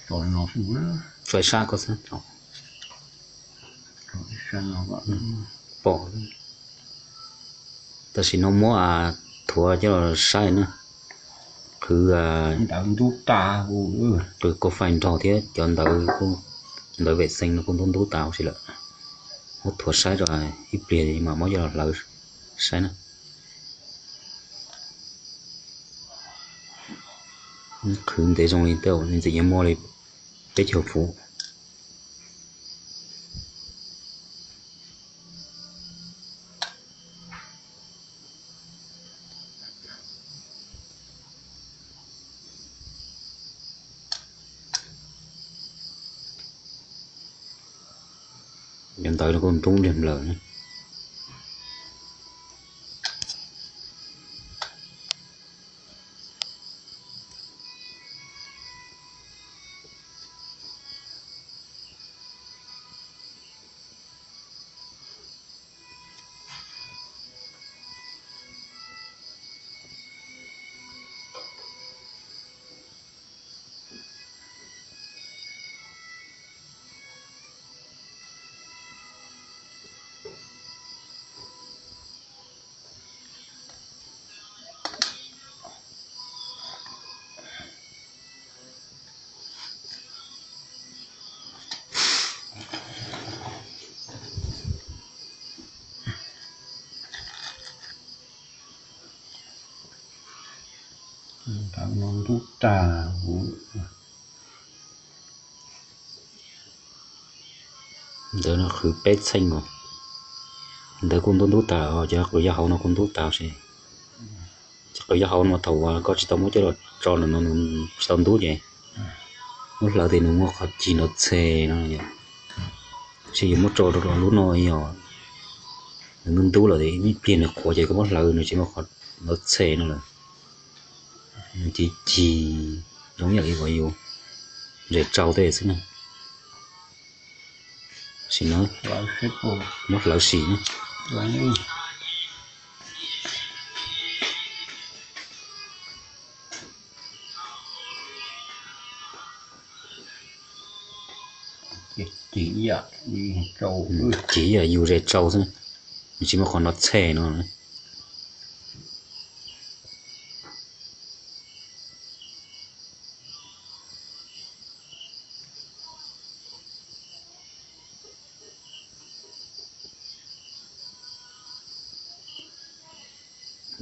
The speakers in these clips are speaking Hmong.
Tso ib sab ko xwb. Pom. Tam sim no muab thuav coj los saib na. Qhwv, qhwv koj fais nrog thiab cov ntawv, ntawv vem xees no kuj ntub ntub tas huv si lawm. Muab thuav saib rau ib pliag mam muab coj los hlawv saib na. Qhwv ntev zoo li tej ntxim yuav muaj li peb caug fuv. Cov ntawv no kuj ntub npliag nplaws. Ntawv no ntub tag. Ntawv no qhwv peb txheej os. Ntawv kuj ntub ntub tas, cov qws yaj hauv no kuj ntub tas ces. Cov qws yaj hauv no thaum uas koj tsis tau muab coj los tso ntawm no nws tsis tau ntub ces muab hlawv ces nws muaj qhov cig nrov txhe no. Tab sis yus muab tso rau lub no yog nws ntub ntub lawm ib pliag nws qhuav ces koj muab hlawv nws tsis muaj qhov nrov txhe no lawm. Nws cig cig zoo yam li uas yus zes tsau tej xwb na. Sim no muab hlawv sim na. Cig ib yam yus zes tsau xwb, nws tsis muaj qhov nrov txhe no.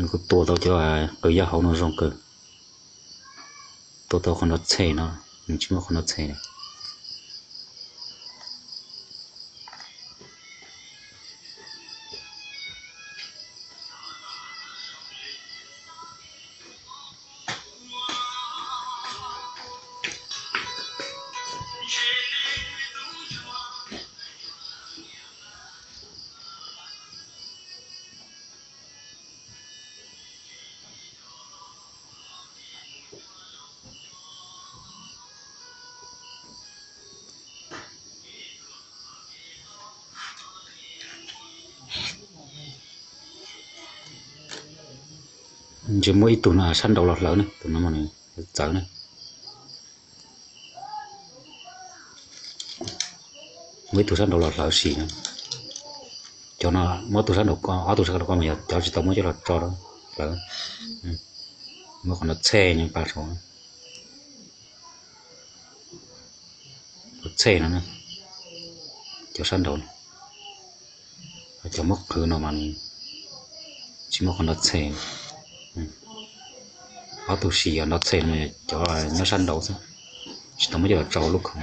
Nws kuj tua tau cov qws yaj hauv no zoo kawg. Tua tau qhov nrov txhe no, nws tsis muaj qhov nrov txhe. Ntshe muab ib tug no sab nraud los hlawv ne, tus no mas nws txawv ne. Muab ib tug sab nraud los hlawv sim no. Cov no muab tus sab nraud ko, ob tug sab nraud ko mas yog cov tsis tau muab coj los tso rau hlawv. Muab qhov no txhe nws pa saud. Qhov txhe no, cov sab nraud no. Cov muab qhwv no mas nws tsis muaj qhov nrov txhe. Ob tug sim nrov txhe no mas cov nyob sab nraud xwb, tsis tau muab coj los tso lub khoom.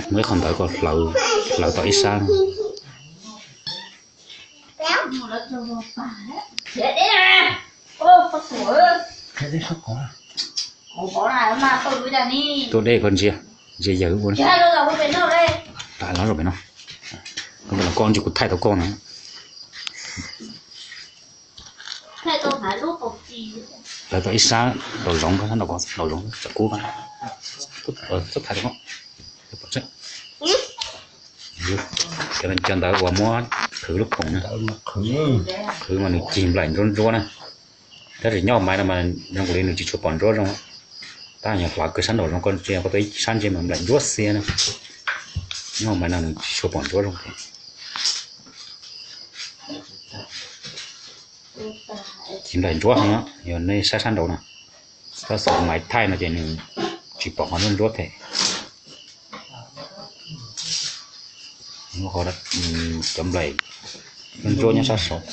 Muab ib qho ntawv ko hlawv tau ib sab. Tuaj deb koj ntsia, ntsia yawg ua. Los zaum pem no, koj ntsia kuv thaij tau koj na. Hlawv tau ib sab daus zoov, sab nraud ko daus zoov tsam kub, txhob thaij tau koj. Cov ntawd uas muab qhwv lub khoom na, qhwv mas nws cig nplaim ntsuab ntsuab na. Tab sis nyob hauv maiv no mas zoo nkaus li nws tsis tshua pom ntsuab zoo. Tab yog hlav kiag sab nraum zoov, koj ntsia koj tuaj ib sab ntsia mas nplaim ntsuab xiab na. Nyob hauv maiv no nws tsis tshua pom ntsuab zoo. Cig nplaim ntsuab heev, yog nej saib sab nraud no, tab sis maiv thaij no ces nws tsis pom qhov ntsuab ntsuab thiab. Cov nplaim ntsuab nyob sab saud.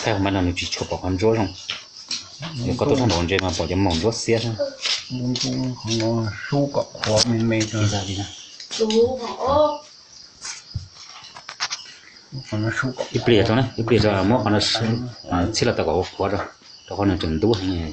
Thaij hauv maiv no nws tsis tshua pom qhov ntsuab zoo. Yog koj tuaj sab nraud ntsia mas pom cov moos ntsuab xiab xwb. Ib pliag rau na, ib pliag rau muab qhov no txhij los tau kom qhuav rau, rau qhov nws tseem ntub heev.